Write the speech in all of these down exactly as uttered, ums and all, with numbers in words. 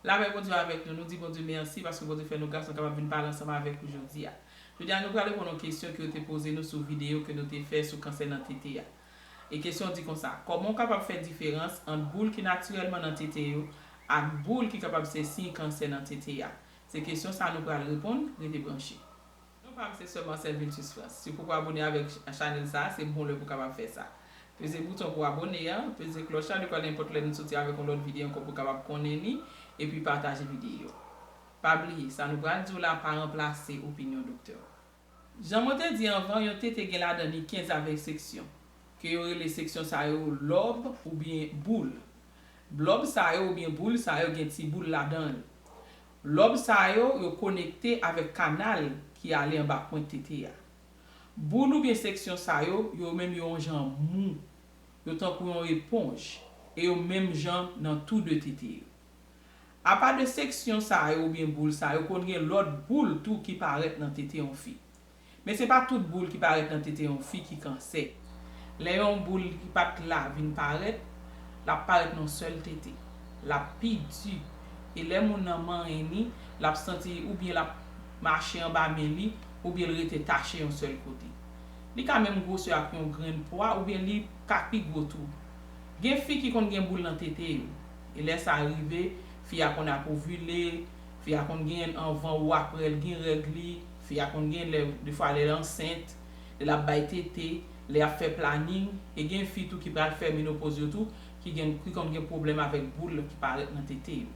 Lapè Bondye avèk nou. Nou di Bondye mèsi paske Bondye fè nou gras nou kapab vin pale ansanm avèk ou jodi a. Jodi a, nou pral reponn yon kesyon ke yo te poze nou sou videyo ke nou te fè sou kansè nan tete a. E kesyon di konsa, kòman w kapab fè diferans ant boul ki natirèlman nan tete yo ak boul ki kapab se siy kansè nan tete a? Se kesyon sa nou pral reponn, rete branche. Non pa m se sè Marcel Viltus France. Si w poko abone avèk ch- chanèl sa, se bon lè pou w kapab fè sa. Peze bouton pou w abone an, peze klòch la, de kwa nenpòt lè nou soti avèk yon lòt videyo ankò pou w kapab konnen li, epi pataje videyo. Pa bliye, sa nou pral di w la pa ranplase opinyon doktè w. Jan mwen te di anvan, yon tete gen ladan li kenz a ven seksyon, ke yo rele seksyon sa yo lòb oubyen boul. Lòb sa yo oubyen boul sa yo gen ti boul ladan l. Lòb sa yo, yo konekte avèk kanal ki ale anba pwent tete a. Boul oubyen seksyon sa yo, yo menm yo yon jan mou. Yo tankou yon eponj, e yo menm jan nan tou de tete yo. Apa de seksyon sa yo oubyen boul sa yo, konn gen lòt boul tou ki parèt nan tete yon fi. Men se pa tout boul ki parèt nan tete yon fi ki kansè. Lè yon boul ki pa t la vin parèt, l ap parèt nan sèl tete. L ap pi di. E lè moun nan manyen li, l ap santi oubyen l ap mache anba men li, oubyen l rete tache yon sèl kote. Li ka menm gwosè ak yon grenn pwa oubyen li ka pi gwo tou. Gen fi ki konn gen boul nan tete yo. E lè sa rive, fi a konn ap ovile, fi a konn gen anvan ou aprè l gen règ li, fi a konn gen lè, defwa lè l ansent, lè l ap bay tete, lè y ap fè planin, e gen fi tou ki pral fè menopoz yo tou, ki gen, ki konn gen pwoblèm avèk boul ki parèt nan tete yo.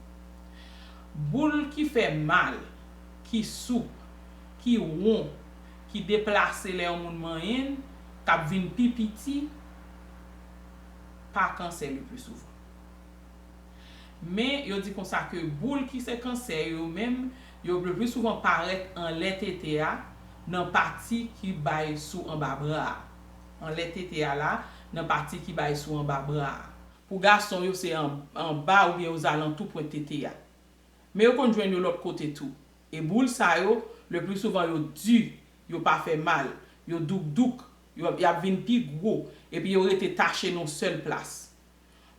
Boul ki fè mal, ki soup, ki won, ki deplase lè yon moun manyen l, k ap vin pi piti, pa kansè le pli souvan. Men, yo di konsa ke boul ki se kansè yo menm, yo le pli souvan parèt anlè tete a, nan pati ki bay sou anba bra a. Anlè tete a la, nan pati ki bay sou anba bra a. Pou gason yo, se an, anba oubyen ozalantou pwent tete a. Men yo konn jwenn yo lòt kote tou. E boul sa yo, le pli souvan yo di, yo pa fè mal, yo doukdouk, yo, y ap vin pi gwo, epi yo rete tache nan yon sèl plas.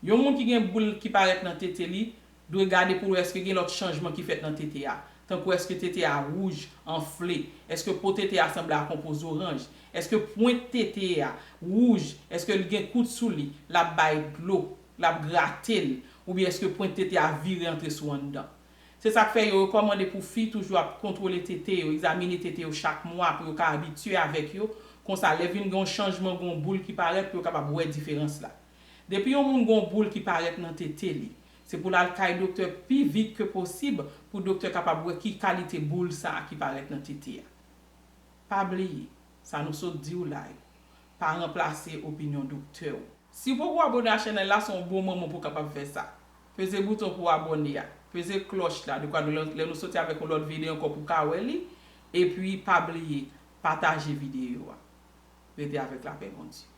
Yon moun ki gen boul ki parèt nan tete li, dwe gade pou l wè èske gen lòt chanjman ki fèt nan tete a. Tankou èske tete a wouj, anfle, èske po tete a sanble ak yon po zoranj, èske pwent tete a wouj, èske l gen kout sou li, l ap bay dlo, l ap grate l, oubyen èske pwent tete a vire antre sou anndan. Se sa k fè yo rekòmande pou fi toujou ap kontwole tete yo, egzamine tete yo chak mwa pou yo ka abitye avèk yo, konsa lè vin gen yon chanjman, gen yon boul ki parèt pou yo kapab wè diferans la. Depi yon moun gen yon boul ki parèt nan tete li, se pou l al kay doktè pi vit ke posib pou doktè kapab wè ki kalite boul sa a ki parèt nan tete a. Pa bliye, sa nou sot di w la yo, pa ranplase opinyon doktè w. Si w poko abone a chanèl la, se yon bon moman pou w kapab fè sa. Peze bouton pou w abone a. Peze klòch la, dekwa nou, lè nou soti avèk yon lòt videyo ankò pou w ka wè li. Epi pa bliye, pataje videyo a. Rete avèk lapè Bondye.